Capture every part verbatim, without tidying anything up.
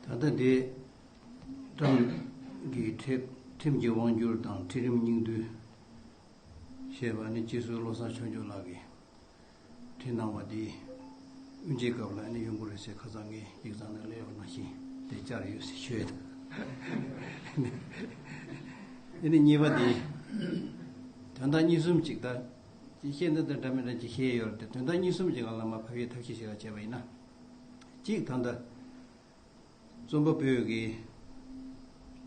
ད་ལྟ་འདི་བཀྲམ་གྱི་ཁྲིམས་ཁྲིམས་ཀྱི་དབང་སྒྱུར་དང་ཁྲིམས་རིམ་སྙིང་བསྡུས་ཞེས་པ་ནི་རྗེ་བཙུན་བློ་བཟང་ཆོས་འབྱོར་ལགས་ཀྱིས་བྲིས་གནང་བ་འདི་དབུ་འབྱེད་སྐབས་ལ་ནི་ཡོང་གི་རེད་ཟེར། ཁ་སང་ངས་ཡིག་ཚང་ནས་སླེབས་པ་ནང་བཞིན་དེ་བཅར་ཡོད་ཟེར་ཞུས། དེ་ནི་གཉིས་པ་འདི་དོན་དག་གཉིས་གསུམ་ཅིག་ད་ཅི་བཤད་འདི་ལྟར་འདྲ་མི་འདྲ་ཅིག་བཤད་ཡོད་རེད་དེ། དོན་དག་གཉིས་གསུམ་ཅིག་སྒང་ལ་མར་ཕབ་ཡས་ཐབས་ཤེས་ཤིག་བྱས་པ་ཡིན་ན། གཅིག་ད་ལྟ་རྩོམ་པ་པོས་ཀྱིས་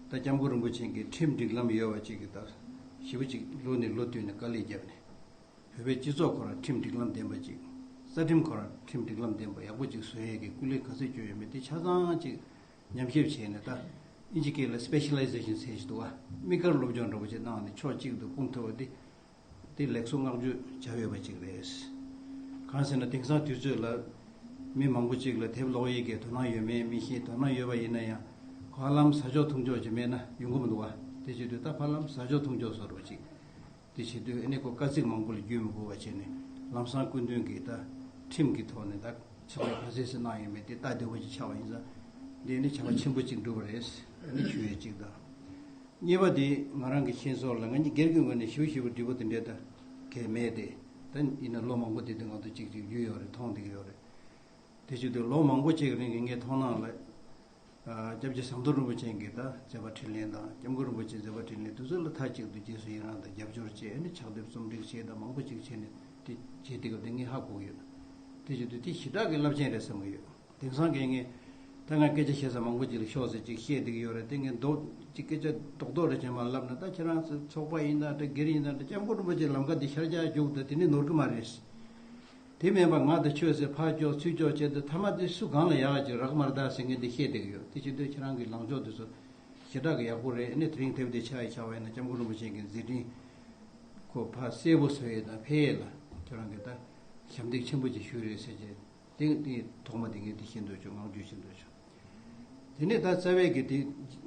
ད་སྐྱབས་མགོན་རིན་པོ་ཆེ་གི་ཁྲིམས་སྒྲིག་ལམ་ཡོད་པ་ཅིག་གི་ད་ཞེ་པོ་ཅིག་ལོ་ནས་ལོ་བསྟུད་ནས་དཀའ་ལས་བརྒྱབ་ནས། བོད་པའི་སྤྱི་ཚོགས་ཁོ་རང་ཁྲིམས་སྒྲིག་ལམ་ལྡན་པ་ཅིག་རྩ་ཁྲིམས་ཁོ་རང་ཁྲིམས་སྒྲིག་ལམ་ལྡན་པ་ཡག་པོ་ཅིག་བཟོ་ཡས་ཀྱི་སྐུ་ལས་ག་ཚོད་བསྐྱོན་ཡོད་མེད་དེ་ཆ་ཚང་ཅིག་ཉམས་ཞིབ་བྱས་ནས། ད་ཨིན་ཇི་སྐད་ལ་སི་པེ་ཤ་ལའི་ཟེ་ཤན་ཟེར་ཞིག་འདུག་བ། དམིགས་བཀར་སློབ་སྦྱོང་འདྲ་པོ་ཅིག་གནང་ནས་ཕྱོགས་གཅིག་ཏུ་སྤུངས་ཐུབ་པ་འདི། དེ་ལེགས་སོ་བསྔགས་བརྗོད་བྱ་འོས་པ་ཅིག་རེད། གང་ཟེར་ན་དེང་སང་དུས་ཚོད་ལ་མི་མང་པོ་ཅིག་ལ་དེབ་ཀློག་ཡས་ཀྱི་དོ་སྣང་ཡོད་མེད་མི་ཤེས། དོ་སྣང་ཡོད་པ་ཡིན་ན་ཡང་ཧ་ལམ་ཟ་ཆོག་འཐུང་ཆོག་ཅིག་མེད་ན་ཡོང་གི་མི་འདུག་བ། དེ་བྱེད་དུས་ད་ཧ་ལམ་ཟ་ཆོག་འཐུང་ཆོག་བཟོ་འདྲ་པོ་ཅིག་དེ་བྱེད་དུས་ཨ་ནི་ཁོ་དཀའ་ཚེགས་མང་པོ་ལ་བརྒྱུད་མི་དགོས་པ་བྱས་ནས་ལམ་སང་སྐུ་མདུན་གྱིས་ད་ཁྲིམས་ཀྱི་ཐོག་ནས་ད་ཕྱག་ལས་ག་ཚད་ཟིན་གནང་ཡོད་མེད་དེ་ལྟ་བདེ་པོ་ཅིག་ཆགས་པ་ཡིན་ཙང་། འདི་ནི་བྱ་བ་ཆེན་པོ་ཅིག་འགྲུབ་པ་རེད། ཨ་ནི་ཞུ་ཡས་ཅིག་དང་། གཉིས་པ་དེ་ང་རང་གི་མཁྱེན་སོགས་ལ་ང་གཉིས་སྒེར་གྱི་ངོས་ནས་ཞིབ་ཞིབ་འདྲི་པོ་དེ་འདྲས་ད་གལ་མེད་དེ། ད་ཡིན་ན་ལོ་མང་པོ་དེ་དུས་ང་ཚོ་གཅིག་གཅིག་རྒྱུས་ཡོད་རེད། མཐོང་བསྡད་ཀྱི་ཡོད་རེད། དེ་བྱེད་དུས་ལོ་མང་པོ་ཅིག་རིང་གི་ངའི་མཐོང་སྣང་ལ། ཨ་སྐྱབས་རྗེ་ཟམ་གདོང་རིན་པོ་ཆེ་གི་ད་མཛད་པ་འཕྲིན་ལས་དང་སྐྱབས་མགོན་རིན་པོ་ཆེའི་མཛད་པ་འཕྲིན་ལས་དེ་ཚོ་ལ་མཐའ་གཅིག་ཏུ་རྗེས་སུ་ཡི་རང་དང་རྒྱབ་སྐྱོར་བྱས་ནས་ཕྱག་དེབ་རྩོམ་སྒྲིག་བྱས་དང་མང་པོ་ཅིག་བྱས་ནས་དེ་བྱས་དེ་སྐབས་དེ་ངས་ཧ་གོ་གི་ཡོད། དེ་བྱེད་དུས་དེ་ཞེ་དྲག་གི་རླབས་ཆེན་རེད་བསམ་གི་ཡོད། དེང་སང་གི་ངས་ད་ང་སྐད་ཆ་བཤད་ས་མང་པོ་ཅིག་ལ་ཤོག་ཟེར་ཅིག་བཤད་བསྡད་ཀྱི་ཡོད་རེད་དེ། ངས་རྡོག་ཅིག་སྐད་ཆ་རྡོག་རྡོག་རེ་བྱས་མ་ལབ་ན། ད་ཁྱེད་རང་ཚོ་ཚོགས་པ་ཡིན་ད་འདྲ་སྒེར་ཡིན་ད་འདྲ་སྐྱབས་མགོན་རིན་པོ་ཆེའི་ལམ་ཁ་འདི་ཤར་རྒྱག་རྒྱུག་ད་དེ་ནི་ནོར་གི་མ་རེད། དེ་མིན་པ་ང་དང་ཆོས་ཟེར་ཕར་ཕྱོགས་ཚུར་ཕྱོགས་བྱས་ཏེ་མཐའ་མ་དེ་སུ་གང་ལ་ཡག་ཅིག་རག་མ་རེད་ད་ཟེར་མཁན་དེ་བཤད་བསྡད་ཀྱི་ཡོད། དེ་བྱེད་དུས་ཁྱེད་རང་གི་ལངས་ཕྱོགས་དེ་ཚོ་ཞེ་དྲག་གི་ཡག་པོ་རེད། ཨ་ནི་དེ་རིང་དེབ་དེ་ཆ་ཡི་ཆ་བ་ཡིན་ན་སྐྱབས་མགོན་རིན་པོ་ཆེ་གི་མཛད་འཕྲིན་ཁོ་ཕར་གསལ་པོ་བཟོ་ཡས་དང་འཕེལ་ཡས་ལ་ཁྱེད་རང་གི་ད་ཞབས་འདེགས་ཆེན་པོ་ཅིག་ཞུས་རེད་ཟེར་བྱས། དེ་དེ་ཐོག་མ་དེ་ངས་དེ་ཤེས་འདོད་བྱུང་། བསྔགས་བརྗོད་ཞུ་འདོད་བྱུང་། དེ་ནས་ད་རྩ་བའི་གི་དེ་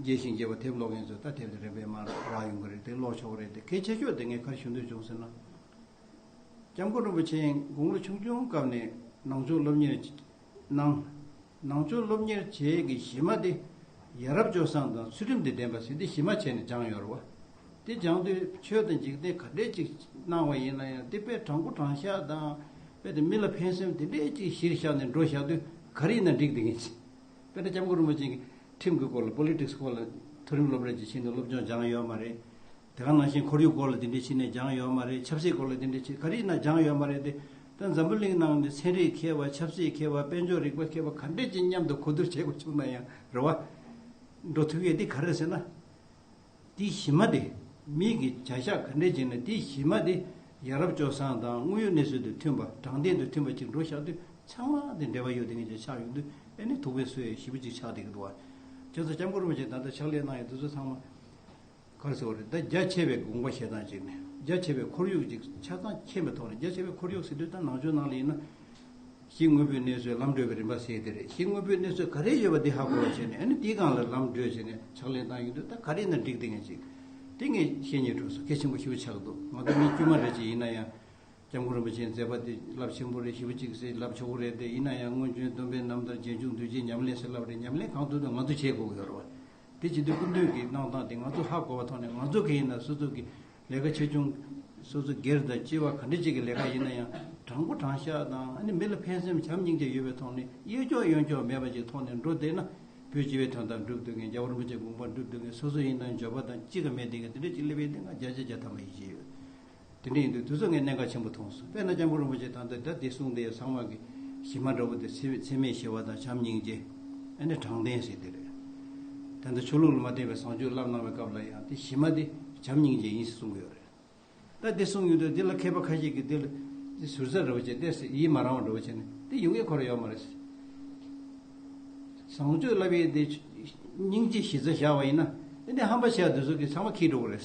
རྒྱས་ཤིང་རྒྱས་པ་དེབ་ཀློག་མཁན་ཚོ་ད་དེབ་དེ་རིམ་པས་མར་རག་ཡོང་གི་རེད། དེ་ཀློག་ཆོག་རེད་དེ། གལ་ཆེ་ཤོས་དེ་ངས་ག་རེ་ཞུ་འདོད་བྱུང་ཟེར་ན། སྐྱབས་མགོན་རིན་པོ་ཆེ་དགུང་ལོ་ཆུང་ཆུང་སྐབས་ནས་ནང་ཆོས་སློབ་གཉེར་གནང་། ནང་ཆོས་སློབ་གཉེར་བྱེད་ཀྱི་གཞི་མ་དེ་ཡ་རབས་སྤྱོད་བཟང་དང་ཚུལ་ཁྲིམས་དང་ལྡན་པ་ཟེར་དེ་གཞི་མ་བྱས་ནས་སྦྱངས་ཡོད་རེད་བ། དེ་སྦྱངས་དུས་ཆོས་དང་འཇིག་རྟེན་ག་འདྲས་ཅིག་གནང་བ་ཡིན་ན་ཡང་དེ་དཔེ་དྲང་པོ་དྲང་བཞག་དང་། དཔེ་དེ་མི་ལ་ཕན་སེམས་དེ་འདྲས་ཅིག་གཞིར་བཞག་ནས་འགྲོ་བཞག་དུས་ག་རེ་ཡིན་ན་འགྲིག་བསྡད་མཁན་ཅིག་དཔེར་ན་སྐྱབས་མགོན་རིན་པོ་ཆེ་གིས་ཁྲིམས་ཀྱི་སྐོར་ལ་པོ་ལི་ཊིག་སི་སྐོར་ལ་མཐོ་རིམ་སློབ་གྲྭ་ཅིག་ཕྱིན་ནས་སློབ་སྦྱོང་སྦྱངས་ཡོད་མ་རེད། དེ་ག་ནང་བཞིན་ཁོར་ཡུག་སྐོར་ལ་དེ་འདྲས་ཕྱིན་ནས་སྦྱངས་ཡོད་མ་རེད། ཆབ་སྲིད་སྐོར་ལ་དེ་འདྲས་ཕྱིན་ག་རེ་ཡིན་ན་སྦྱངས་ཡོད་མ་རེད་དེ། ད་འཛམ་བུ་གླིང་ནང་ནས་ཚན་རིག་མཁས་པ། ཆབ་སྲིད་མཁས་པ། དཔལ་འབྱོར་རིག་པ་མཁས་པ་ག་འདྲས་ཅིག་མཉམ་དུ་གོ་བསྡུར་བྱེད་དགོས་བྱུང་ན་ཡང་རེད་བ། འགྲོ་ཐུབ་ཡས་དེ་ག་རེ་ཟེར་ན། དེའི་གཞི་མ་དེ། མི་གི་བྱ་གཞག་ག་འདྲས་བྱས་ན་དེའི་གཞི་མ་དེ་ཡ་རབས་སྤྱོད་བཟང་དང་དངོས་ཡོད་གནས་ཚུལ་དང་མཐུན་པ། དྲང་བདེན་དང་མཐུན་པ་ཅིག་འགྲོ་བཞག་དུས་ཚང་མ་དེ་འབྲེལ་བ་ཡོད་དེ་ངེས་ཅན་ཆགས་ཡོང་དུས་ཨ་ནི་ཐུགས་ཕན་གསོས་ཡས་ཞེ་པོ་ཅིག་ཆགས་བསྡད་ཀྱི་འདུག་བ། བྱས་ཙང་སྐྱབས་མགོན་རིན་པོ་ཆེ་ད་ལྟ་ཕྱག་ལས་གནང་ཡས་དེ་ཚོ་ཚང་མ་ག་རེ་ཟེར་བ་རེད། ད་རྒྱ་ཆེ་བའི་དགོངས་པ་བཞེས་སྟངས་ཅིག་ནས་རྒྱ་ཆེ་བའི་ཁོར་ཡུག་ཅིག་ཆ་ཚང་མཁྱེན་པའི་ཐོག་ནས། རྒྱ་ཆེ་བའི་ཁོར་ཡུག་ཟེར་དུས་ད་ནང་ཆོས་ནང་ལ་ཡིན་ན། གཞི་དངོས་པོའི་གནས་ཚུལ་ལམ་འགྲོ་བའི་རིམ་པ་ཟེར་དེ་རེད། གཞི་དངོས་པོའི་གནས་ཚུལ་ག་རེ་ཡོད་པ་འདི་ཧ་གོ་བ་བྱས་ནས་ཨ་ནི་དེའི་སྒང་ལ་ལམ་བགྲོད་བྱས་ནས་ཕྱག་ལས་གནང་ཡོང་དུས་ད་ག་རེ་ཡིན་ན་འགྲིག་བསྡད་མཁན་ཅིག་དེ་ངས་བཤད་སྙིང་བྲོ་སོང་། གལ་ཆེན་པོ་ཞེ་པོ་ཆགས་འདུག་ང་ཚོ་མི་དཀྱུས་མ་རེ་ཅིག་ཡིན་ན་ཡང་སྐྱབས་མགོན་རིན་པོ་ཆེའི་མཛད་པ་དེ་རླབས་ཆེན་པོ་རེད། ཞེ་པོ་ཅིག་ཟེར་ལབ་ཆོག་གི་རེད་དེ། ཡིན་ན་ཡང་སྔོན་བྱོན་སྡོམ་པའི་རྣམ་ཐར་རྗེས་འཇུག་འདུས་བྱས་ཉམས་ལེན་ཟེར་ལབ་རེད། ཉམས་ལེན་གང་ཐུབ་ཐུབ་ང་ཚོ་བྱེད་དགོས་ཀྱི་ཡོད་རེད་བ། དེ་བྱེད་དུས་སྐུ་མདུན་གྱི་གནང་སྟངས་དེ་ང་ཚོ་ཧ་གོ་བ་ཐོག་ནས་ང་ཚོ་གི་ཡིན་ན་སོ་སོ་གི་ལས་ཀ་ཆེ་ཆུང་། སོ་སོ་སྒེར་དང་སྤྱི་པ་ག་འདྲ་ཅིག་གི་ལས་ཀ་ཡིན་ན་ཡང་དྲང་པོ་དྲང་བཞག་དང་ཨ་ནི་མི་ལ་ཕན་སེམས་བྱམས་སྙིང་རྗེ་ཡོད་པའི་ཐོག་ནས་གཡས་འཁྱོག་གཡོན་འཁྱོག་མེད་པ་ཅིག་ཐོག་ནས་འགྲོ་བསྡད་ན་བོད་སྤྱི་པའི་དོན་དག་སྒྲུབ་སྡོད་མཁན། རྒྱལ་བ་རིན་པོ་ཆེའི་དགོངས་པ་སྒྲུབ་སྡོད་མཁན། སོ་སོ་ཡིན་ན་འབྱོར་པ་དང་གཅིག་ག་མེད་དེ་ག་དེ་འདྲ་ཅིག་སླེབས་ཡོད་དེ་ང་བརྒྱ་ཆ་བརྒྱ་ཐམ་པ་ཡིད་ཆེས་ཡོད། དེ་འདྲ་ཡིན་དུས་དུས་ཚོད་ངས་གནད་འགག་ཆེན་པོ་མཐོང་སོང་། དཔེར་ན་སྐྱབས་མགོན་རིན་པོ་ཆེ་ད་ལྟ་ད་འདི་གསུངས་དེ་ཚང་མ་གི་གཞི་མ་འདྲ་བོ་དེ་འཚེ་འཚེ་མེད་ཞི་བ་དང་བྱམས་སྙིང་རྗེ། ཨ་ནི་དྲང་བདེན་ཟེར་དེ་རེད། ད་ལྟ་ཆོས་ལུགས་ལ་མ་བརྟེན་པའི་བཟང་སྤྱོད་བསླབ་གནང་བའི་སྐབས་ལ་ཡང་དེ་གཞི་མ་དེ་བྱམས་སྙིང་རྗེ་ཡིན་ཟེར་གསུང་གི་ཡོད་རེད། ད་འདི་གསུང་ཡོང་དུས་འདི་ལ་མཁས་པ་ཁ་ཤས་ཀྱིས་འདི་ལ་འདི་ཟུར་ཟ་འདྲ་བོ་བྱས་ཏེ་ཡིད་མ་རངས་པ་འདྲ་བོ་བྱས་ནས་འདི་ཡོང་ཡས་ཁོ་རང་ཡོད་མ་རེད། བཟང་སྤྱོད་བསླབ་ཡས་དེ་སྙིང་རྗེ་གཞི་རྩ་བཞག་པ་ཡིན་ན་འདི་ནས་ཧམ་པ་བྱས་དེ་ཚོ་གིས་ཚང་མ་འཁྱེར་འགྲོ་གི་རེད།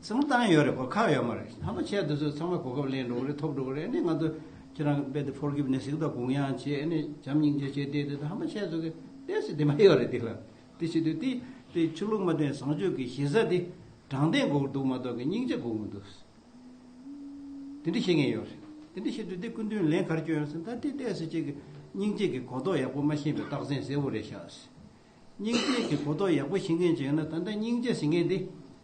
བསམ་བློ་བཏང་ཡོད་རེད། གོ་ཁག་ཡོད་མ་རེད། ཧམ་པ་བྱས་དེ་ཚོ་ཚང་མ་གོ་སྐབས་ལེན་འགྲོ་གི་རེད། ཐོབ་འགྲོ་གི་རེད། ཨ་ནི་ང་ཚོ་ཁྱེད་རང་དཔེ་དེ་ཕོར་གིབ་ནེ་སི་ཟེར་གི་འདུག་དགོངས་ཡངས་བྱས་ཨ་ནི་བྱམས་སྙིང་རྗེ་བྱས་བསྡད་དེ་ད་ཧམ་པ་བྱས་ཚོ་གི་ཏོག་ཙམ་དེ་མ་ཡོད་རེད། དེ་ལ་དེ་བྱེད་དུས་དེ་དེ་ཆོས་ལུགས་མ་བརྟེན་བཟང་སྤྱོད་ཀྱི་གཞི་རྩ་དེ་དྲང་བདེན་དགོས་འདུག་མ་གཏོགས་ཀྱི་སྙིང་རྗེ་དགོས་མི་འདུག་དེ་འདྲ་བཤད་མཁན་ཡོད་རེད། དེ་འདྲ་བཤད་དུས་དེ་སྐུ་མདུན་ལན་ག་རེ་སྐྱོན་ཡོད་ཟེར་ན། ད་དེ་ཏོག་ཙམ་ཅིག་གི་ སྙིང་རྗེ་གི་གོ་རྟོགས་ཡག་པོ་མ་ཤེས་པའི་རྟགས་མཚན་གསལ་བོ་རེད་ཤག་སྙིང་རྗེ་གི་གོ་རྟོགས་ཡག་པོ་ཤེས་མཁན་ཅིག་ཡོད་ན། ད་ལྟ་སྙིང་རྗེ་ཟེར་མཁན་དེ།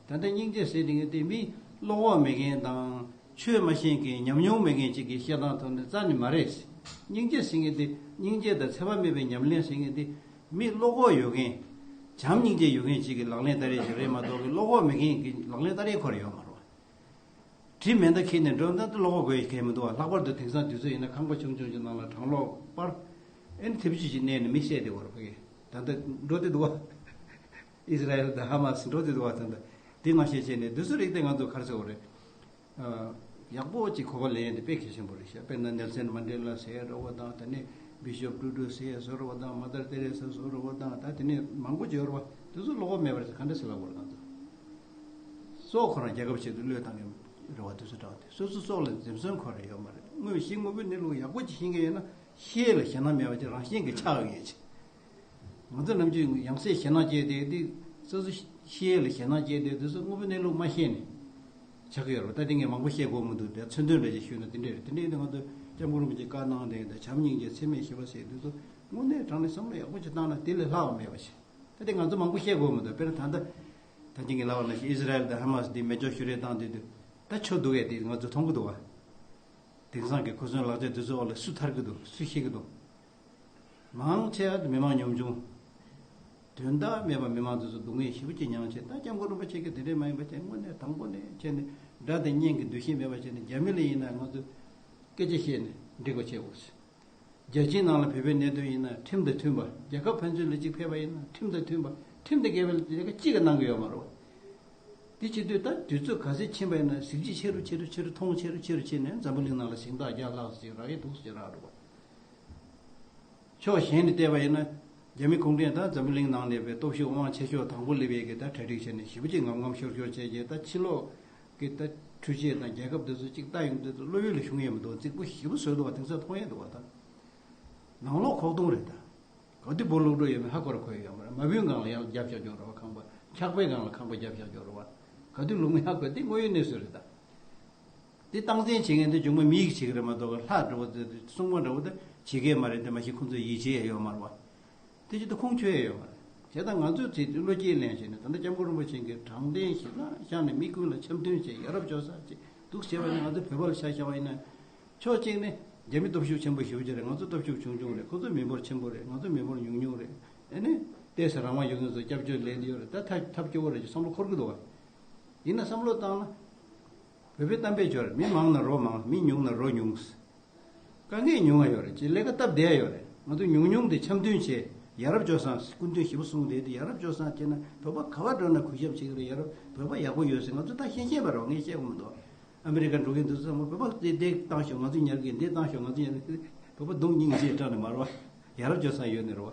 ད་ལྟ་སྙིང་རྗེ་ཟེར་མཁན་དེ་མི་བློ་ཁོག་མེད་མཁན་དང་། ཆོས་མ་ཤེས་མཁན། ཉམས་མྱོང་མེད་མཁན་ཅིག་གིས་བཤད་སྟངས་ཐོག་ནས་རྩ་ནས་མ་རེད། སྙིང་རྗེ་ཟེར་མཁན་དེ། སྙིང་རྗེ་དང་འཚེ་བ་མེད་པའི་ཉམས་ལེན་ཟེར་མཁན་དེ། མི་བློ་ཁོག་ཡོད་མཁན། བྱམས་སྙིང་རྗེ་ཡོད་མཁན་ཅིག་གི་ལག་ལེན་བསྟར་ཡས་ཅིག་རེད་མ་གཏོགས། གི་བློ་ཁོག་མེད་མཁན་གྱི་ལག་ལེན་བསྟར་ཡས་ཁོ་རང་ཡོད་མ་རེད། དྲི་མེ་མདའ་འཁྱེར་ནས་འགྲོ་ན་ད་བློ་ཁོག་དགོས་ཡས་གང་ཡང་མི་འདུག་བ། ལྷག་པར་དུ་དེང་སང་དུས་ཚོད་ཡིན་ན་ཁང་པ་ཆུང་ཆུང་ཅིག་ནང་ལ་གྲང་གློག་སྤར། ཨེ་ནི་ཐེབས་ཆུ་ཅིག་གནས་ནས་མི་བསད་བསྡད་ཡོད་རེད། ཕ་གི་ད་ལྟ་འགྲོ་བསྡད་འདུག་བ། ཨི་སི་ར་ཨེལ་དང་ཧ་མ་སི་འགྲོ་བསྡད་འདུག་བ། ད་ལྟ་དེ་ནང་བཞིན་བྱས་ནས་དུས་ཚོད་རིག་སྟེ་ང་ཚོ་ག་རེ་ཟེར་དགོས་རེད། ཡག་པོ་ཅིག་གོ་བ་ལེན་ཡས་དེ་དཔེ་གལ་ཆེན་པོ་རེད་ཤག་དཔེར་ན་ནེལ་སན་མན་ཌེ་ལ་ཟེར་ཡས་འདྲ་བོ་དང་། དེ་ནས་བི་ཤོབ་ཀྲུ་ཀྲུ་ཟེར་ཡས་བཟོ་འདྲ་བོ་དང་། མ་དར་ཏེ་རེ་ས་བཟོ་འདྲ་བོ་དང་། ད་དེ་ནས་མང་པོ་ཅིག་ཡོད་རེད་བ། དེ་ཚོ་བློ་ཁོག་མེད་པ་རེད་ཟེར་ག་འདྲ་ཟེར་ལབ་དགོས་རེད། ང་ཚོ་སྲོག་ཁོ་རང་རྒྱལ་ཁབ་ཆེད་དུ་བློས་བཏང་གི་རེད་བ། དེ་ཚོ་དྲག་དེ་སོ་སོ་སྲོག་ལ་འཛེམ་ཟོན་ཁོ་རང་ཡོད་མ་རེད། དངོས་གཞི་དངོས་པོའི་གནས་ལུགས་ཡག་པོ་ཅིག་ཤེས་མཁན་ཡོད་ན། ཤེས་ལ་ཞེད་སྣང་མེད་པ་ཅིག་རང་བཞིན་གྱིས་ཆགས་ཡོང་ཡས་ཅིག་ང་ཚོ་ནམ་རྒྱུན་ཡང་སེ་ཞེད་སྣང་སྐྱེས་ཏེ། དེ་སོ་སོ་ཤེས་ལ་ཞེད་སྣང་སྐྱེས་ཏེ། དེ་ཚོ་དངོས་པོའི་གནས་ལུགས་མ་ཤེས་ནས་ཆགས་ཀྱི་ཡོད་རེད། ད་དེ་ངས་མང་པོ་བཤད་དགོས་མི་འདུག་དེ་མཚོན་དོན་འདྲ་ཞིག་ཞུས་ན་དེ་འདྲ་རེད། དེ་འདྲ་ཡིན་དུས་ང་ཚོ་སྐྱབས་མགོན་རིན་པོ་ཆེས་བཀའ་གནང་དེ། ད་བྱམས་སྙིང་རྗེ་འཚེ་མེད་ཞི་བ་ཟེར་དུས་ཚོ། དངོས་གནས་དྲང་གནས་བསམ་བློ་ཡག་པོ་ཅིག་བཏང་ན་དེ་ལས་ལྷག་པ་མེད་པ་ཞིག་ད་དེ་ང་ཚོ་མང་པོ་བཤད་དགོས་མི་འདུག་དཔེར་ན་ད་ལྟ་ད་ཅིག་གི་ལབ་པ་ནང་བཞིན་ཨི་སི་ར་ཨེལ་དང་ཧ་མ་སི་འདི་མེ་སྒྱོགས་གཞུ་རེས་བཏང་དུས། དུས་ད་ཆོ་འདུག་གས་དེ་ང་ཚོ་མཐོང་གི་འདུག་བ། དེང་སང་གི་ཁོ་ཚོའི་ལག་ཆ་དེ་ཚོའི་འོག་ལ་སུ་ཐར་གི་འདུག་སུ་ཤི་གི་འདུག་མང་ཆེ་བ་མི་མང་ཉམ་ཆུང་། དོན་དག་མེད་པ་མི་མང་དེ་ཚོ་སྡུག་བསྔལ་ཞེ་པོ་ཅིག་མྱངས་བྱས། ད་སྐྱབས་མགོན་རིན་པོ་ཆེ་གིས་དེ་འདྲས་མ་ཡིན་པ་བྱས། དངོས་གནས་དང་པོ་ནས་བྱས་ནས་དགྲ་དང་གཉེན་གྱི་འདུ་ཤེས་མེད་པ་བྱས་ནས། རྒྱ་མི་ལ་ཡིན་ན་ང་ཚོས་སྐད་ཆ་བཤད་ནས་འགྲིག་པ་བྱེད་དགོས། རྒྱལ་སྤྱིའི་ནང་ལ་བོད་པའི་གནད་དོན་ཡིན་ན་ཁྲིམས་དང་མཐུན་པ། རྒྱལ་ཁབ་ཕན་ཚུན་ལ་གཅིག་ཕེབས་པ་ཡིན་ན་ཁྲིམས་དང་མཐུན་པ། ཁྲིམས་དང་འགལ་བའི་ལས་ཀ་གཅིག་ཀྱང་གནང་གི་ཡོད་མ་རེད་བ། དེ་བྱེད་དུས་ད་དུས་ཚོད་ག་ཚོད་ཕྱིན་པ་ཡིན་ན་གཟི་བརྗིད་ཆེ་རུ་ཆེ་རུ་ཆེ་རུ། མཐོང་ཆེ་རུ་ཆེ་རུ་ཕྱིན་ནས་འཛམ་བུ་གླིང་ནང་ལ་གཟེངས་རྟགས་རྒྱག་ལྷག་ཙམ་ཅིག་རག་གི་འདུག་ཟེར་རག་འགྲོ་བ། ཕྱོགས་གཞན་ནས་བལྟས་པ་ཡིན་ན། རྒྱ་མི་གུང་ཁྲན་ཏང་འཛམ་བུ་གླིང་ནང་ནས་པའི་སྟོབས་ཤུགས་དབང་ཆེ་ཤོས་དང་པོ་སླེབས་ཡས་ཀྱི་ད་གྲ་སྒྲིག་བྱས་ནས་ཞེ་པོ་ཅིག་ངམ་ངམ་ཤོར་ཤོར་བྱས་རྗེས། ད་ཕྱི་ལོགས་ཀྱི་ད་འཕྲུལ་ཆས་དང་རྒྱལ་ཁབ་དེ་ཚོ་གཅིག་ལྟ་ཡོང་དུས་ཚོ་བློ་ཡུལ་ལ་ཤོང་ཡས་མི་འདུག་རྫིག་པོ་ཞེ་པོ་བཟོས་འདུག་བ། དེང་སང་མཐོང་ཡས་འདུག་བ། ད་ནང་ལོགས་ཁོག་སྟོང་རེད་ད། ག་དུས་སྦོ་ལུག་འགྲོ་ཡོད་མེད་ཧ་གོ་ར་གོ་ཡས་ཡོད་མ་རེད། མ་བུའི་སྒང་ལ་ཡང་རྒྱབ་བཞག་འགྲོ་ར་བ། ཁང་པ་འཁྱག་པའི་སྒང་ལ་ཁང་པ་རྒྱབ་བཞག་འགྲོ་ར་བ། ག་དུས་ལུག་མེད་ཧ་གོ། དེ་དངོས་ཡོད་གནས་ཚུལ་རེད་ད། དེ་སྟངས་འཛིན་བྱེད་མཁན་དེ་སྦྱོང་མ་མི་ཡིས་བྱེད་ཀྱི་རེད་མ་གཏོགས། ལྷ་འདྲ་བོ་དེ་སྲུང་མ་འདྲ་བོ་དེ་བྱེད་ཀྱི་མ་རེད། དེ་མ་གཞི་ཁོང་ཚོས་ཡིད་ཆེས་ཡ་ཡོད་མ་རེད་བ། དེ་ཅི་ད་ཁུངས་འཁྱོལ་ཡ་ཡོད་མ་རེད། བྱས་ཙང་ང་ཚོས་དེ་བློ་སྐྱེད་ལེན་བྱས་ནས། ད་ལྟ་སྐྱབས་མགོན་རིན་པོ་ཆེ་གིས་དྲང་བདེན་ཞེ་དྲག་བཞག་ནས་མི་ཀུན་ལ་འཆམ་མཐུན་བྱས། ཡ་རབས་སྤྱོད་བཟང་བྱས་འདུག་བྱས་པ་ནི། ང་ཚོ་བོད་པ་ལ་ཆ་བཞག་པ་ཡིན་ན། ཕྱོགས་གཅིག་ནས་རྒྱ་མི་སྟོབས་ཤུགས་ཆེན་པོ་ཞེ་པོ་ཅིག་རེད། ང་ཚོ་སྟོབས་ཤུགས་ཆུང་ཆུང་རེད། ཁོ་ཚོ་མི་འབོར་ཆེན་པོ་རེད། ང་ཚོ་མི་འབོར་ཉུང་ཉུང་རེད། ཨ་ནི་ཏོག་ཙམ་རང་དབང་ཡོད་མཁན་ཚོ་སྐྱབས་བཅོལ་སླེབས་བསྡད་ཡོད་རེད། ད་ཐབས་ཐབས་སྐྱོ་བོ་རེད་ཅེས་བསམ་བློ་འཁོར་གྱི་འདུག་བ། ཡིན་ན་བསམ་བློ་བཏང་ན། བོད་པའི་གཏམ་དཔེ་ཅིག་ཡོད་རེད། མི་མང་ན་རོ་མང་། མི་ཉུང་ན་རོ་ཉུང་། དཀའ་ངལ་ཉུང་བ་ཡོད་རེད་ཅེས། ལས་ཀ་སྟབས་བདེ་བ་ཡོད་རེད། ང་ཚོ་ཉུང་ཉུང་དེ་འཆམ་མཐུན་བྱས། ཡ་རབས་སྤྱོད་བཟང་། སྐུ་མདུན་ཞེ་པོ་གསུངས་བསྡད་དེ། ཡ་རབས་སྤྱོད་བཟང་བྱས་ན་བོད་པ་ག་པར་འགྲོ་ན་གུས་ཞབས་བྱེད་ཀྱི་རེད། ཡ་རབས་བོད་པ་ཡག་པོ་ཡོད་ཟེར་ང་ཚོ་ད་ཤེས་ཤེས་པ་རེད་བ། ངས་བཤད་དགོས་མི་འདུག་ཨ་མི་རི་ཀ་འགྲོ་མཁན་དེ་ཚོ་ཚང་མ་བོད་པ་དེ་འདི་བཏང་ཤོག་ང་ཚོ་ཉར་གི། འདི་བཏང་ཤོག་ང་ཚོ་ཉར་གི། བོད་པ་གདོང་སྙིང་རྗེ་དྲགས་ནས་མ་རེད་བ། ཡ་རབས་སྤྱོད་བཟང་ཡོད་ནས་རེད་བ།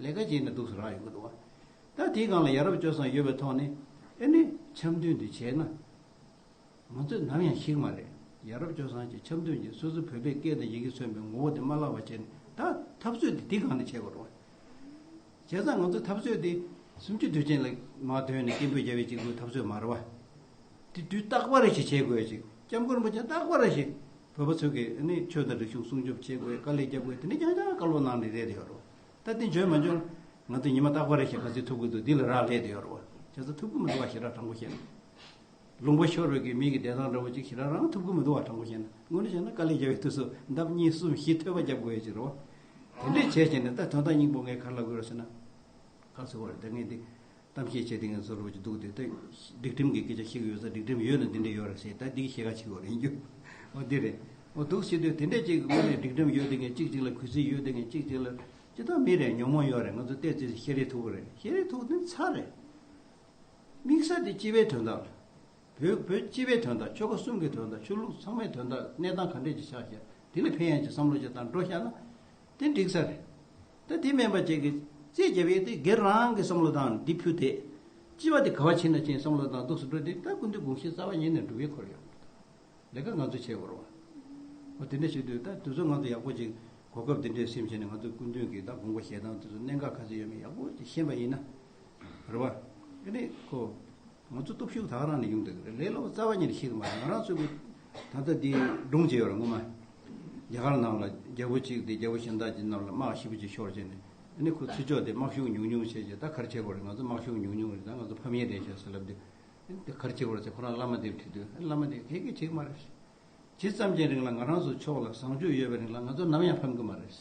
ལས་ཀ་བྱས་ན་འདུག་སེ་རག་ཡོང་གི་འདུག་བ། ད་དེའི་སྒང་ལ་ཡ་རབས་སྤྱོད་བཟང་ཡོད་པའི་ཐོག་ནས། ཨེ་ནི་འཆམ་མཐུན་དེ་བྱས་ན། ང་ཚོས་ནམ་ཡང་ཤེས་ཀྱི་མ་རེད། ཡ་རབས་སྤྱོད་བཟང་གི་འཆམ་མཐུན་གྱི་སོ་སོའི་བོད་པའི་སྐད་དང་ཡི་གེ་མཚོན་པའི་ངོ་བོ་དེ་མ་བརླག་པ་བྱས་ནས། ད་འཐབ་རྩོད་དེ་དེ་སྒང་ནས་བྱེད་དགོས་རེད་བ། བྱས་ཙང་ང་ཚོའི་འཐབ་རྩོད་དེ་སུམ་ཅུ་དུས་ཆེན་ལ་མར་ཐོན་ནས་སྐད་འབོད་རྒྱབ་པའི་གཅིག་པུའི་འཐབ་རྩོད་མ་རེད་བ། དེ་དུས་རྟག་པ་རེ་ཞིག་བྱེད་དགོས་ཅིག་སྐྱབས་མགོན་རིན་པོ་ཆེ་རྟག་པ་རེ་ཞིག་བོད་པ་ཚོ་གིས་ནི་ཆོས་དང་རིག་གཞུང་སྲུང་སྐྱོབ་བྱེད་དགོས། དཀའ་ལས་རྒྱབ་དགོས། དེ་འདྲ་རྐྱང་རྐྱང་བཀའ་སློབ་གནང་ནས་བསྡད་ཡོད་རེད་བ། ད་དེ་འཇོན་མ་འཇོན་ང་ཚོས་ཉི་མ་རྟག་པ་རེ་ཞིག་ག་ཚོད་ཐུབ་ཀྱི་འདུག་འདི་ལ་རག་ལས་བསྡད་ཡོད་རེད་བ། བྱས་ཙང་ཐུབ་ཀྱི་མི་འདུག་བ། ཞེ་དྲག་དྲང་པོ་བཤད་ན། ལུང་པ་ཤོར་བའི་གི་མི་གི་བདེ་ཐང་འདྲ་བོ་ཅིག་ཞེ་དྲག་རང་ཐུབ་ཀྱི་མི་འདུག་བ། དྲང་པོ་བཤད་ན། དངོས་གནས་བཤད་ན་དཀའ་ལས་རྒྱག་པའི་དུས་སུ་ལྡབ་གཉིས་གསུམ་བཞི་ཐོལ་པ་རྒྱབ་དགོས་ཡ་ཅིག་རེད་བ། དེ་འདྲས་བྱས་བྱས་ནས་ད་དོན་དག་སྙིང་པོ་ངས་ག་རེ་ལབ་དགོས་རེད་ཟེར་ན། ག་རེ་ཟེར་དགོས་རེད། ད་ངས་འདི་གཏམ་བཤད་བྱས་དེ་ངས་བཟོ་རུ་ཅིག་འདུག་སྟེ། ད་སྒྲིག་ཁྲིམས་ཀྱི་སྐད་ཆ་བཤད་ཀྱི་ཡོད་ས། སྒྲིག་ཁྲིམས་ཡོད་ན་འདི་འདྲས་ཡོད་རེད་ཟེར། ད་འདི་ཤེས་ཁ་ཆེ་བོ་རེད་རྒྱུ། འོ་འདི་རེད། འོ་འདུག་བྱེད་དུས་དེ་འདྲས་ཅིག་དངོས་གནས་སྒྲིག་ཁྲིམས་ཡོད་དེ་ངས་གཅིག་གཅིག་ལ་གུས་བརྩི་ཡོད་དེ་ངས་གཅིག་གཅིག་ལ། ཅི་ལྟར་མི་རེད། ཉོན་མོངས་ཡོད་རེད། ང་ཚོ་བལྟས་ཚེ་ཤེས་རེ་ཐུབ་ཀྱི་རེད། ཤེས་རེ་ཐུབ་ནི་ཚར་རེད། དམིགས་ས་དེ་སྤྱི་པའི་དོན་དག་ལ། བོད་བོད་སྤྱི་པའི་དོན་དག་ཆོལ་ཁ་གསུམ་གྱི་དོན་དག་ཆོས་ལུགས་ཚང་མའི་དོན་དག་གནས་སྟངས་ག་འདྲས་ཅིག་ཆགས་ཤག་དེ་ལ་ཕན་ཡག་ཅིག་བསམ་བློ་ཅིག་བཏང་འགྲོ་ཤག་ན། དེ་འགྲིག་ས་རེད། ད་དེ་མིན་པ་ཅིག་གིས་རྩོད་རྒྱབ་ཡས་དེ་སྒེར་རང་གི་བསམ་བློ་བཏང་། འདི་ཕུད་དེ། སྤྱི་པ་དེ་ག་བ་ཕྱིན་ན་ཕྱིན་བསམ་བློ་བཏང་འདུག་སེ་འགྲོ་དུས། ད་སྐུ་མདུན་དགོངས་གཞི་རྩ་བ་ཉིད་ནས་འགྲུབ་ཡས་ཁོ་རང་ཡོད་མ་རེད། ལས་ཀ་ང་ཚོས་བྱེད་དགོས་རེད་བ། འོ་དེ་འདྲ་བྱེད་དུས་ད་དུས་ཚོད་ང་ཚོ་ཡག་པོ་ཅིག་གོ་སྐབས་དེ་འདྲས་ཟིན་བྱས་ནས། ང་ཚོ་སྐུ་མདུན་གྱི་ད་དགོངས་པ་བཞེས་སྟངས་དེ་ཚོ་གནད་འགག་ག་ཚོད་ཡོད་མེད་ཡག་པོ་ཅིག་ཤེས་པ་ཡིན་ན། རེད་བ། ཨ་ནི་ཁོ། ང་ཚོ་སྟོབས་ཤུགས་ད་ག་རང་ནས་ཡོང་བསྡད་ཀྱི་རེད། ལས་སླ་པོ་རྩ་བ་ཉིད་ནས་ཤེས་ཀྱི་མ་རེད། ང་རང་ཚོ་གི་ད་ལྟ་འདི་སྒྲུང་ཅིག་ཡོད་རེད། ངོ་མ། རྒྱ་གར་ནང་ལ་རྒྱལ་པོ་གཅིག་དེ་རྒྱལ་པོ་གཞན་དག་ཅིག་རྣམས་ལ་དམག་ཞེ་པོ་ཅིག་ཤོར་བྱས་ནས། ཨ་ནི་ཁོ་ཚུར་ཕྱོགས་དེ་དམག་ཤུགས་ཉུང་ཉུང་བྱས་བྱས། ད་ག་རེ་བྱེད་དགོས་རེད། ང་ཚོ་དམག་ཤུགས་ཉུང་ཉུང་རེད། ད་ང་ཚོ་ཕམ་ཡས་རེད་ཤག་ཟེར་ལབ་དུས། ཨ་ནི་དེ་ག་རེ་བྱེད་དགོས་རེད་ཟེར་ཁོ་རང་བླ་མ་དེར་དྲིས་དུས། ཨ་ནི་བླ་མ་དེས་ག་གེ་བྱེད་ཀྱི་མ་རེད། ཇི་ཙམ་གྱི་རིང་ལ་ང་རང་ཚོ་ཕྱོགས་ལ་བཟང་སྤྱོད་ཡོད་པའི་རིང་ལ་ང་ཚོ་ནམ་ཡང་ཕམ་གྱི་མ་རེད།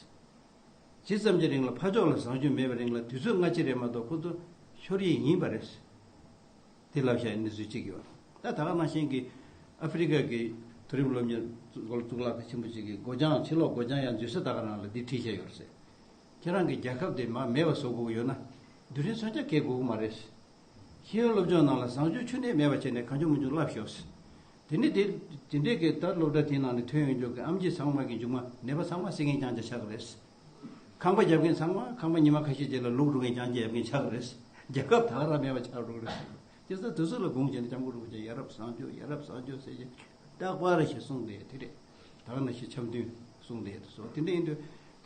ཇི་ཙམ་གྱི་རིང་ལ་ཕར་ཕྱོགས་ལ་བཟང་སྤྱོད་མེད་པའི་རིང་ལ་དུས་ཚོད་སྔ་ཕྱི་རེད་མ་གཏོགས་ཁོ་ཚོ་ཤོར་ཡས་ཡིན་པ་རེད། དེ་ལབ་བཞག་གནས་ཚུལ་གཅིག་ཡོད། ད་ད་ག་ནང་བཞིན་གྱི་ཨ་ཧྥེ་རི་ཀ་གི་མཐོ་རིམ་སློབ་གཉེར་གཙུག་ལག་ཁང་ཆེན་པོ་ཅིག་གི་སྒོ་བྱང་། ཕྱི་ལོགས་སྒོ་བྱང་ཡང་འཛུལ་ས་ད་ག་རང་ལ་འདི་བྲིས་བཞག་ཡོད་རེད་ཟེར། ཁྱེད་རང་གི་རྒྱལ་ཁབ་དེ་མར་མེད་པ་བཟོ་དགོས་ཀྱི་ཡོད་ན། རྡུལ་ཕྲན་མཚོན་ཆ་འགེལ་དགོས་ཀྱི་མ་རེད། ཤེས་ཡོན་སློབ་སྦྱོང་ནང་ལ་བཟང་སྤྱོད་ཆུ་ནས་མེད་པ་བྱས་ནས་གང་བྱུང་མང་བྱུང་བསླབས་ཤོག་ཟེར། དེ་ནི་དེ་དེ་འདྲས་ཀྱི་ད་སློབ་གྲྭ་དེའི་ནང་ནས་ཐོན་ཡོང་རྒྱུ་གི་ཨེམ་ཆི་ཚང་མ་གི་མཇུག་མ་ནད་པ་ཚང་མ་བསད་མཁན་རྐྱང་རྐྱང་ཆགས་ཀྱི་རེད། ཁང་པ་རྒྱབ་མཁན་ཚང་མ་ཁང་པ་ཉི་མ་ཁ་ཤས་རྗེས་ལ་ལོག་འགྲོ་མཁན་རྐྱང་རྐྱང་ཡོད་མཁན་ཆགས་ཀྱི་རེད། རྒྱལ་ཁབ་ད་ག་རང་མེད་པ་ཆགས་འགྲོ་གི་རེད། དེ་ཚོ་དེ་ཚོ་ལ་དགོངས་བྱས་ནས་སྐྱབས་མགོན་རིན་པོ་ཆེ་ཡ་རབས་བཟང་སྤྱོད། ཡ་རབས་བཟང་སྤྱོད་ཟེར་གྱི་རྟག་པར་ཞིག་གསུངས་ཏེ། དེ་རེད། ད་ག་ནང་བཞིན་འཆམ་མཐུན་གསུངས་ཏེ། དེ་ཚོ་དེ་འདྲ་ཡིན་དུས་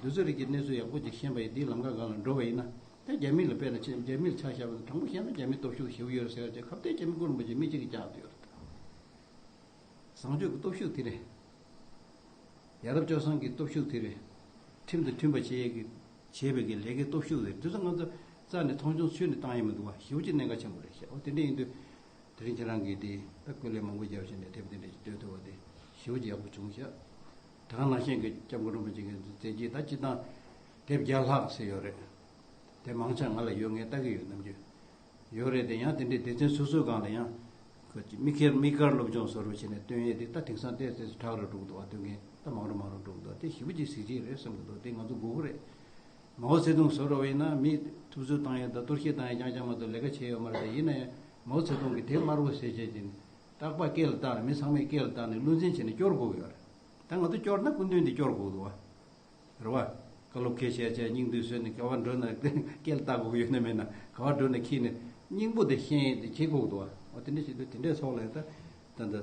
དེ་ཚོ་རིགས་ཀྱི་གནས་ཚུལ་ཡག་པོ་ཅིག་ཤེས་པ་ཡིན། དེའི་ལམ་ཁ་སྒང་ལ་འགྲོ་བ་ཡིན་ན། ད་རྒྱ་མི་ལ་དཔེར་ན་ཆེ། རྒྱ་མི་ལ་ཆ་བཞག་པ་ན་དྲང་པོ་བཤད་ན་རྒྱ་མི་སྟོབས་ཤུགས་ཞེ་པོ་ཡོད་རེད་ཟེར་བ་ཅིག་ཁ་གཏད་སྐྱབས་མགོན་རིན་པོ་ཆེ་མི་གཅིག་གིས་བཅག་ཐུབ་ཡོད་རེད། བཟང་སྤྱོད་ཀྱི་སྟོབས་ཤུགས་དེ་རེད། ཡ་རབས་སྤྱོད་བཟང་གི་སྟོབས་ཤུགས་དེ་རེད། ཁྲིམས་དང་མཐུན་པ་བྱེད་ཡས་ཀྱི་བྱེད་པའི་གི་ལས་ཀའི་སྟོབས་ཤུགས་རེད། དེ་ཚོ་ང་ཚོ་རྩ་ནས་མཐོང་ཆུང་ཚུལ་ནས་བཏང་ཡས་མི་འདུག་བ། ཞེ་པོ་ཅིག་གནད་འགག་ཆེན་པོ་རེད་ཤག་འོ་དེ་འདྲ་ཡིན་དུས། དེ་རིང་ཁྱེད་རང་གིས་དེ་ད་སྐུ་ལས་མང་པོ་བརྒྱབ་བྱས་ནས་དེབ་དེ་འདྲ་ཞིག་བཏོན་ཐུབ་པ་དེ་ཞེ་པོ་ཅིག་ཡག་པོ་བྱུང་ཤག་ད་ག་ནང་བཞིན་གྱི་སྐྱབས་མགོན་རིན་པོ་ཆེ་གི་མཛད་རྗེས་ད་སྤྱིར་བཏང་དེབ་བརྒྱ་ལྷག་ཟེར་ཡོད་རེད། དེ་མང་ཆེ་བ་ང་ལ་ཡོད། ངས་ལྟ་གི་ཡོད། ནམ་རྒྱུན་ཡོད་རེད། དེ་ཡང་དེ་འདྲའི་སྡེ་ཚན་སོ་སོའི་སྒང་ལ་ཡང་དམིགས་བཀར་དམིགས་བཀར་སློབ་སྦྱོང་བཟོ་འདྲ་བྱས་ནས་བཏོན་ཡས་དེ་ད་དེང་སང་ཏོག་ཙམ་དྲག་རུ་འགྲོ་གི་འདུག་བ། བཏོན་མཁན་ད་མང་རུ་མང་རུ་འགྲོ་གི་འདུག་དེ་ཞེ་པོ་ཅིག་གཟི་བརྗིད་རེད་བསམ་གི་འདུག་དེ་ང་ཚོ་དགོས་ཀྱི་རེད། མའོ་ཙེ་ཏུང་བཟོ་འདྲ་བ་ཡིན་ན་མི་ཐུབ་ཚོད་བཏང་ཡས་དང་གཏོར་བཤིག་བཏང་ཡས་རྐྱང་རྐྱང་མ་གཏོགས་ལས་ཀ་བྱས་ཡོད་མ་རེད། དེ་ཡིན་ན་ཡང་མའོ་ཙེ་ཏུང་གི་དེབ་དམར་པོ་ཟེར་བྱས་ཀྱིན་རྟག་པར་སྐེ་ལ་བཏགས་ནས། མི་ཚང་མས་སྐེ་ལ་བཏགས་ནས་བློ་འཛིན་བྱས་ནས་སྐྱོར་དགོས་ཀྱི་ཡོད་རེད། ད་ང་ཚོ་སྐྱོར་ན་སྐུ་མདུན་དེ་སྐྱོར་དགོས་འདུག་བ། རེད་བ། བཀའ་སློབ་སྐད་ཆ་བཤད་བྱས་སྙིང་བསྡུས་བཟོས་ནས་ག་པར་འགྲོ་ན་སྐེ་ལ་བཏགས་དགོས་ཀྱི་ཡོད་ན་མེད་ན། ག་པར་འགྲོ་ན་འཁྱེར་ནས་སྙིང་པོ་དེ་ཤེས་ཡས་དེ་བྱེད་དགོས་འདུག་བ། འོ་དེ་འདྲ་བྱེད་དུས་དེ་འདྲའི་ཐོག་ལ་ད་ད་ད་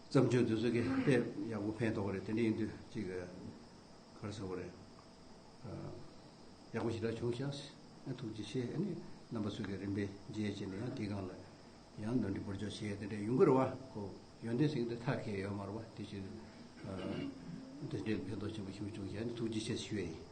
བརྩམས་ཆོས་དེ་ཚོ་གི་དཔེ་ཡག་པོ་ཕན་ཐོགས་རེད། དེ་འདྲ་ཡིན་དུས་ཅིག་ག་རེ་ཟེར་དགོས་རེད། ཡག་པོ་ཞེ་དྲག་བྱུང་ཤག་ཨ་ཐུགས་རྗེ་ཆེ། ཨ་ནི་རྣམ་པ་ཚོ་གིས་རིམ་པས་མཇལ་བྱས་ནས་ཡང་དེའི་སྒང་ལ་ཡང་ནོར་འཁྲུལ་སྦྱོར་བཅོས་བྱེད་ཡས་དེ་འདྲ་ཡོང་གི་རེད་བ། ཁོ་ཡོན་ཏན་ཟེར་གྱི་དེ་མཐར་འཁྱོལ་ཡོད་མ་རེད་བ། དེ་ཕྱིར་དེ་འདྲའི་ཕན་ཐོགས་ཆེན་པོ་ཞིག་བྱུང་ཤག་ཨ་ནི་ཐུགས་རྗེ་ཆེ་ཞུ་ཡས་ཡིན།